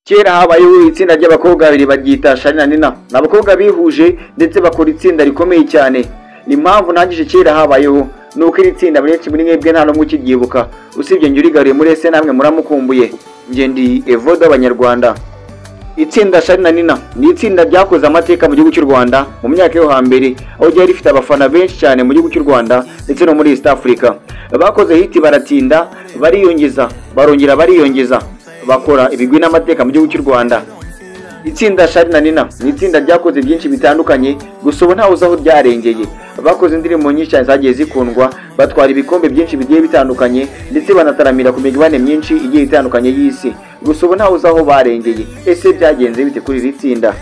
Kera habayeho itsinda ry'abakobwa babiri baryita Charly na Nina. Ni abakobwa bihuje ndetse bakora itsinda rikomeye cyane. Impamvu ntangije kera habayeho ni uko iri tsinda benshi muri mwebwe nta n'umwe ukiryibuka, usibye njye urigaruye muri ese namwe muramukumbuye. Njye ndi Evodo w'Abanyarwanda. Itsinda Charly na Nina ni itsinda ryakoze amateka mu gihugu cy'u Rwanda mu myaka yo hambere, aho ryari rifite abafana benshi cyane mu gihugu cy'u Rwanda ndetse no muri East Africa. Bakoze hit baratinda, bariyongeza, barongera bariyongeza, bakora ibigwi n'amateka mu gihugu cy'u Rwanda. Itsinda Charly na Nina ni itsinda ryakoze byinshi bitandukanye, gusa ubu ntawe uzi aho ryarengeye. Bakoze indirimbo nyinshi cyane zagiye zikundwa, batwara ibikombe byinshi bigiye bitandukanye, ndetse banataramira ku migabane myinshi igiye itandukanye y'isi. Gusa ubu ntawe uzi aho barengeye. Ese byagenze bite kuri iri tsinda?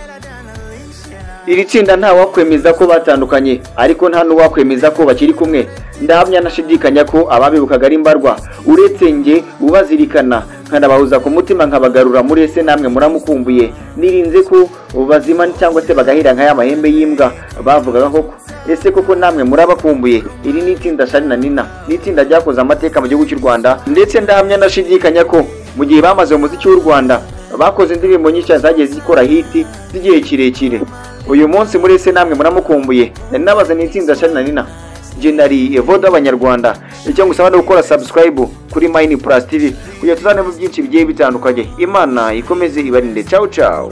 Iri tsinda nta wakwemeza ko batandukanye, ariko nta n'uwakwemeza ko bakiri kumwe. Ndahamya ntashidikanya ko ababibukaga ari mbarwa, uretse njye ubazirikana nkanabahuza ku mutima nkabagarura muri ese namwe muramukumbuye. Nirinze ko bazima cyangwa se bagahira nka ya mahembe y'imbwa bavugaga koko. Ese koko namwe murabakumbuye? Iri ni itsinda Charly na Nina, ni itsinda ryakoze amateka mu gihugu cy'u Rwanda, ndetse ndahamya ntashidikanya ko mu gihe bamaze mu muziki w'u Rwanda bakoze indirimbo nyinshi cyane zagiye zikora hit z'igihe kirekire. Uyu munsi muri ese namwe muramukumbuye, nari nabaze ni itsinda Charly na Nina. Njye nari Evodo w'Abanyarwanda. Icyo ngusaba ni gukora subscribe kuri Mine Plus TV kugira tuzanemo byinshi bigiye bitandukanye. Imana ikomeze ibarinde. Ciao ciao.